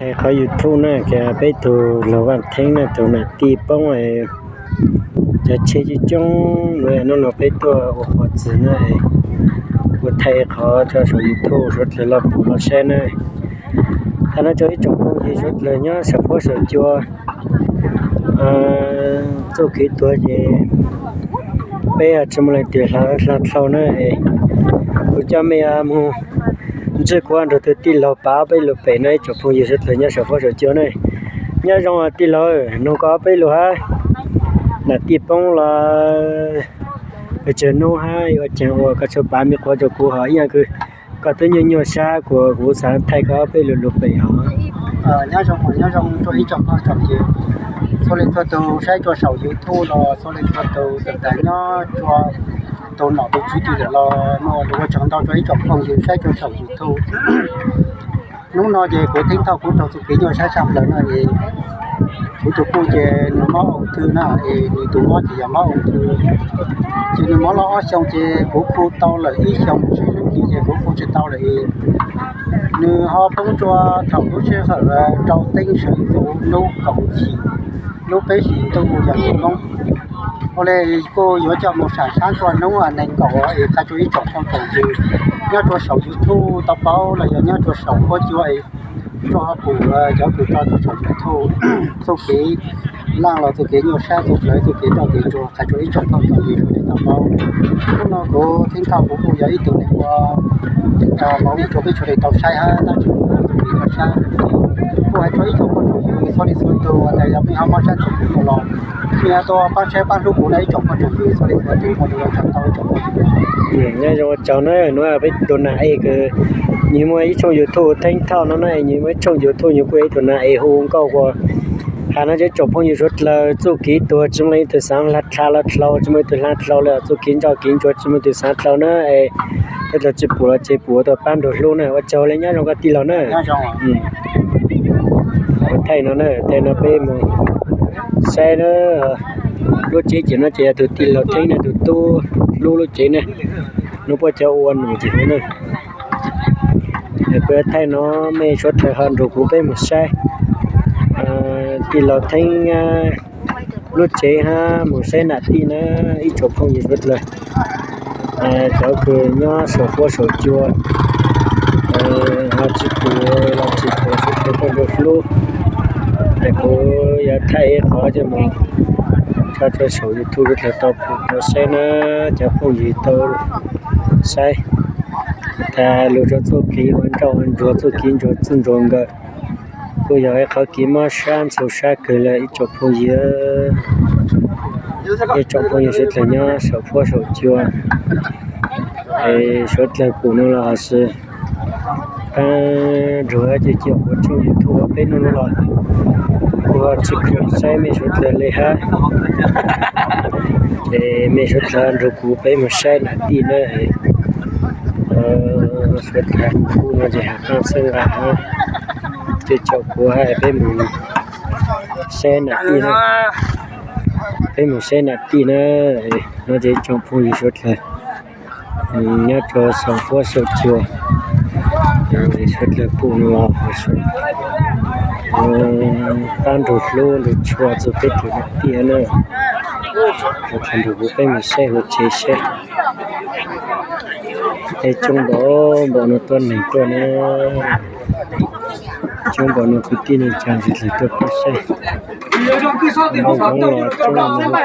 Hais qhov YouTube na, ces peb tug Laug Vaj Theeb na, tus nam tij poob cov tsheb coob coob, hnub no peb tuaj ua qhov txwv na, ua thaij qhov rau saum YouTube suav dlawg los pum los saib na. Thaum no rau ib tsoom phooj ywg suav dlawg nyob saum huab saum cua, txuj kev tuag ces peb tsis muaj leej twg hla dlau na. Kuv coj mej mus ntsib kuv nrug tus tij laug pab peb lug pem no, ib tsoom phooj ywg suav dlawg nyob saum huab saum cua na. Nyob zoo tij laug, nug koj ob peb lus hab, nam tij poob los pes tsawg hnub hab ua caag ua koj tsis pab mej qhuav rau kuv hos ib yam kws koj twb nyuaj nyuaj sab kuas kuv xaav thaij koj ob peb lus lug pem hos. Nyob zoo, nyob zoo rua ib tsoom phooj tsoom ywg txhua leej txhua tug saib rua saum YouTube los txhua leej txhua tug, txawm tas nyob rua tug nom tug tswv twg lawm los muaj lus ua tsaug ntau rua ib tsoom phooj ywg saib rua saum YouTube. Hnub no ces kuv Theeb Thoj kuv raug txuj kev nyuaj sab tshaj plaws no es kuv tus puj ces nws mob oo thwb na, es nws tus mob ces yog mob oo thwb. Ces nws mob los ob xyoo ces kuv khu tau lawm ib xyoo tsib lub hlis ces kuv khu tsis tau lawm es nws ho poob rua thaum lub sij hawm rau teeb sawv ntxuv lub kaum yim lub peb hlis ntuj yog tim Moob. Ua le kuj yuav coj mus sam sab rua hnub nees nkaum es qha rua ib tsoom phooj tsoom ywg nyob rua saum YouTube tau paub los yog nyob rua saum huab cua es tuaj ho pum cov kws tso rua saum YouTube txuj kev laj los txuj kev nyuaj sab txuj kev txuj kev roj kev ntsuag qha rua ib tsoom phooj tsoom ywg sawv daws tau paub. Hnub no kuv Theeb Thoj kuv kuj yog ib tug neeg ua movie rua peb sawv daws tau saib hab tab sis kuv txuj kev nyuaj sab. Kuv hais rua ib tsoom phooj tsoom ywg txhua leej txhua tug tas yog mej ho mob sab ntxuv kuv no los mej tuaj pab saib pab hlub kuv na ib tsoom phooj tsoom ywg txhua leej txhua tug, muaj lus ua tsaug ntau ib tsoom phooj ywg. Nyob zoo ua tsaug na, nuav peb tus nam ej kws nws muaj ib tshooj YouTube Theeb Thoj no na, nws muaj ib tshooj YouTube nws kuj yog ib tug nam ej hu nkauj ua has no rua ib tsoom phooj ywg suav dlawg txuj kev tuag tsis muaj leej twg xaav hla dlhau los dlhau, tsis muaj leej twg hla dlhau le txuj kev nroj kev ntsuag tsis muaj leej twg xaav dlhau na es thov caw tsi pum los ces pum ua tau pab nrug hlub na. Ua tsaug le, nyob zoo koj tij laug na. Ua thaij no na, thaij no peb mus saib na, lub tsev ces no ces yog tus tij laug Theeb na tus tub hlub lub tsev na, nub puab cov ua num ces huv na. Kuv thaij no mej suav dlawg ho nrug kuv peb mus saib tij laug Theeb lub tsev hab mus saib nam tij na ib tsoom phooj ywg suav dlawg. Cov kws nyob saum huab saum cua ho tsis pum los tsis pum suav dlawg tuaj nrug hlub. Es kuv yuav thaij ib qhov coj mus tso rua saum YouTube suav dlawg tau pum tau saib na, cov phooj ywg tau saib. Thaij lug rua txuj kev ua nroj ua ntsuag txuj kev ntsuag txuj ntsuag nkawm, kuj yog ib qhov kev mob sab ntxhov sab kawg le ib tsoom phooj ywg. Ib tsoom phooj ywg suav dlawg nyob saum huab saum cua, es suav dlawg pum no los ho tsi paab nrug, ces cia kuv tshooj YouTube peb nub no los kuv ho tsis kheev saib mej suav dlawg le hab. Ces mej suav dlawg nrug kuv peb mus saib nam tij na. Suav dlawg kuv no ces has qaab txhawb nqa hab, ces caum kuv hab peb mus saib nam tij na. Peb mus saib nam tij na. No ces ib tsoom phooj ywg suav dlawg nyob rua saum huab saum cua, suav dlawg pum no los pab nrug hlub nrug tshua txug peb tug nam tij na. Suav dlawg nrug kuv peb mus saib hauv tsev saib. Es coob npaum npaum no tuab neeg tuaj na. Coob npaum no kwv tij neej tsaa suav dlawg tuaj pab saib. Nyob zoo los coob, nyob zoo los coob, coob npaum no na.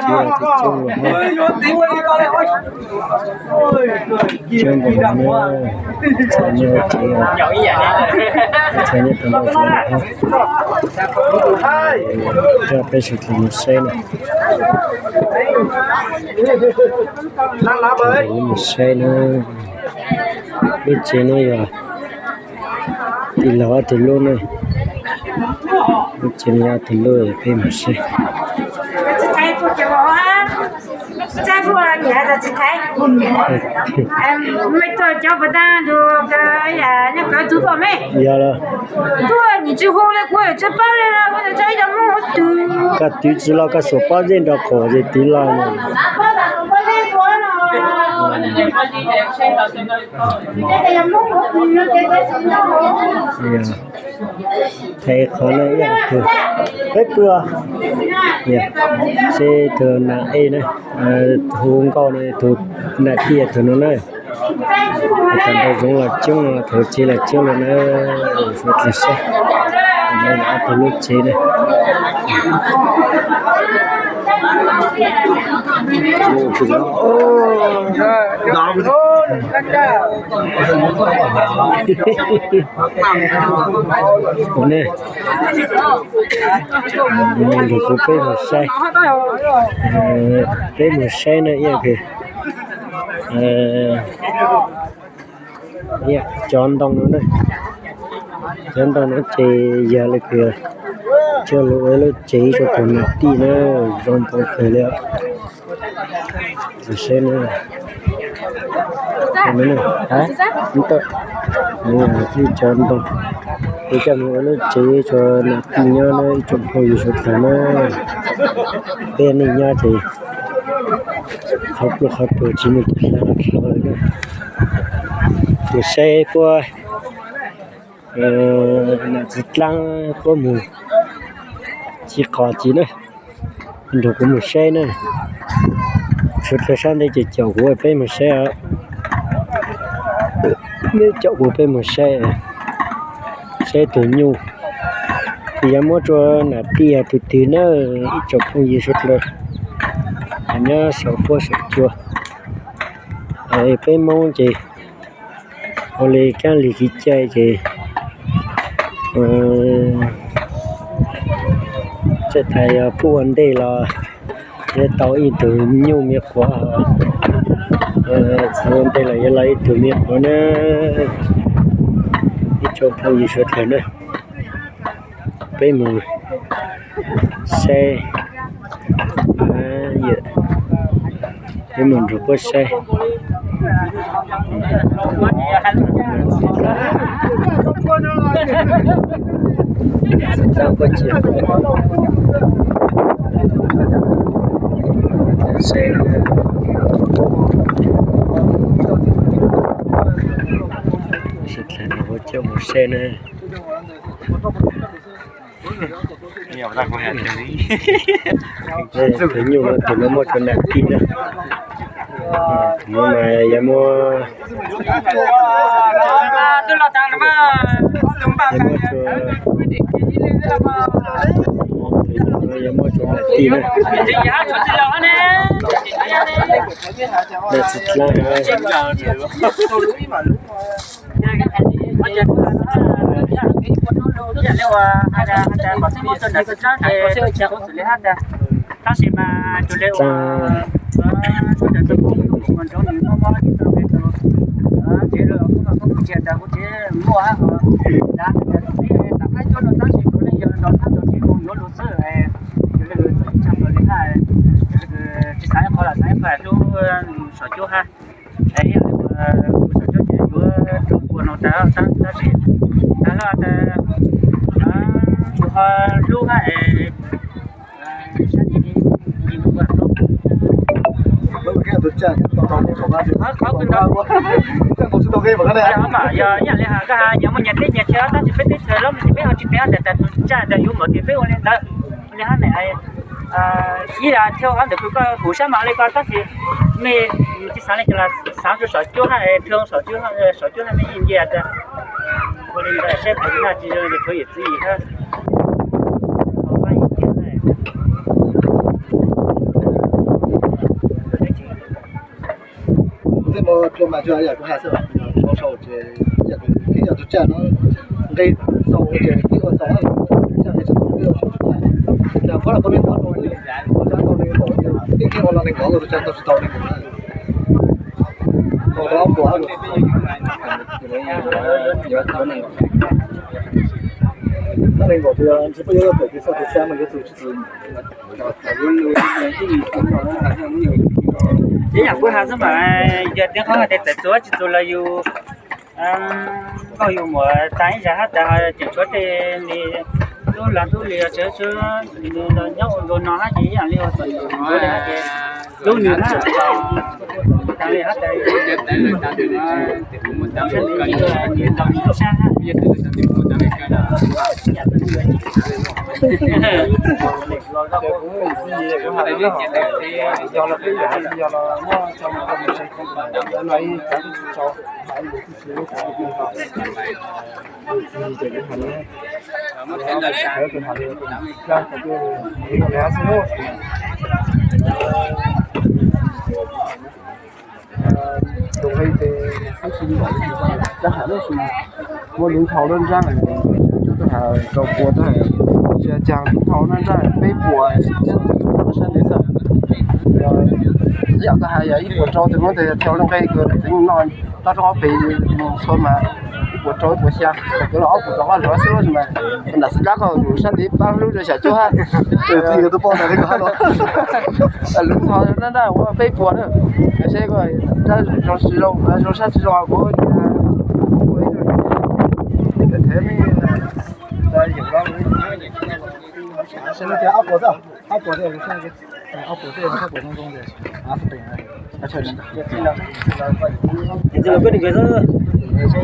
Txhais nyob tsev, txhais nyob tau npaum no na. Coj peb suav dlawg mus saib na. Mus saib na. Lub tsev no yog tij laug ob tug lub na. Lub tsev no yog ob tug lub, peb mus saib. Yog los, koj twv tsi los koj xuas pob zeb nrog qhov ces twv los. Thaij qhov no ib yam tug peb puas, seb tug nam ej na, hu nkauj no, tug nam tij tug no na. Thaum ntau zoov los coob los thaum tsev los coob los na, suav dlawg saib. Tug lub tsev na. Ua ne, nrog kuv peb mus saib, peb mus saib na ib yam, cov ntoo no na, cov ntoo no ces yog li tias coj los ua lub tsev rau tug nam tij na, zoo nkauj kawg li. Saib na, ib cov ntoo, es coj mus ua lub tsev rau nam tij nyob na ib tsoom phooj ywg suav dlawg na. Peb neej nyob ces qhov pluj qhov tuag tsis muaj tus hloov li na. Tus saib puab nam txiv dlaab puab mus tsis qos tsis na. Nrog kuv mus saib na. Suav dlawg sab ntej ces caum kuv peb mus saib os. Neb caum kuv peb mus saib, saib tug nyuj, yog muab rua nam tij yog tug twg na, ib tsoom phooj ywg suav dlawg nyob saum fuab saum cua. Peb Moob ces ua li kaab lig kev cai ces txawm tas yog pub ua ntej los yuav tau ib tug nyuj me quav, tsis ua ntej los yuav los ib tug me quav na. Ib tsoom phooj ywg suav dlawg na, peb mus saib, peb mus nrog puab saib. Saib, mus saib na. Tus nyuj no tus no muab rua nam tij na. Tus no mas yog muab, yog muab rua, tus no yog muab rua nam tij na. Nam txiv dlaab. Tab sis mas cuag li uas kuv cov tub mus nrog nws mob mob ib tug, tsev lawm kuv mas kuv tsis tas kuv tsev muaj hab, dav tas thaib cuab no tab sis kuv li yog nrog thab nrog tsev mus yuav lug xwb. Cuag li txog ib txhia plaws li hab, tsis xaav ib qho los xaav ib qho hlub saum cuab hab. Es ib yam li kuv saum cuab ces yuav rua ua no tas tab sis tas los tas kuv ho hlub hab es sab nyiam li ua hlub. Qhov kws no yog ib yam li has koj has nyias muaj nyias teb nyias chaw tab sis peb teb chaws lub no ces peb ho tsis peb tas tas tus tsaj tas yuav npaum tias peb ua li ntawd li hab ne. Ib yam thiaj ua ntawm kws koj huv sab mas li ko tab sis mej tsis xaav li cas los xaav rua saum cuab hab, rua saum cuab, saum cuab hab mej yeej nce tas ua li ntawd saib puas naj tsis zoo tshuav yawm txiv hab. Tej no rua mas tsuas yam kuv has xwb, sau sau ces yam kws yog tus tsaj no nqe tau ces peb ua tau, tsaj nqe tsis tau peb ua tsis tau. Cas qhov no koj peb ua tau, ua tau neeg nkaum, peb ua tau neeg nkaum, ua tus tsaj tau tsis tau neeg nkaum na. Tau tau ob puas, ob neeg nkaum, tus tsis peb yuav tau tus tsaj mas yuav tus tsis tau. Ib yam kuv has xwb mas yog tib qhov hais tias txawm txug tsis txug los yus nkauj yus muam tas ib zag hab tas ho tseem tshuav tej li lub lag lub li os, nws los nyob ua nkaus no hab ces ib yam li ua txom nyem ua li hab ces hlub nws na. Tus qe ces tab sis rab ham tab sis muaj lub thau nrab nrab, coj tuaj has rau pua tab, cas lub thau nrab nrab peb puas sab ntev xwb. Ib yam koj has yog ib puas rau tus no tes thau lub nqe kws tseem noj toj roob ob pes mus txhua mas ib puas rau ib puas xya, txawm los ob puas rau qab zov xwb mas nram xwb dab qhov sab ntev pab lub rau xyam cuab hab. Lub thau nrab nrab ua peb puas na, seb koj zoo tsis zoo, zoo sab tsis zoo kuv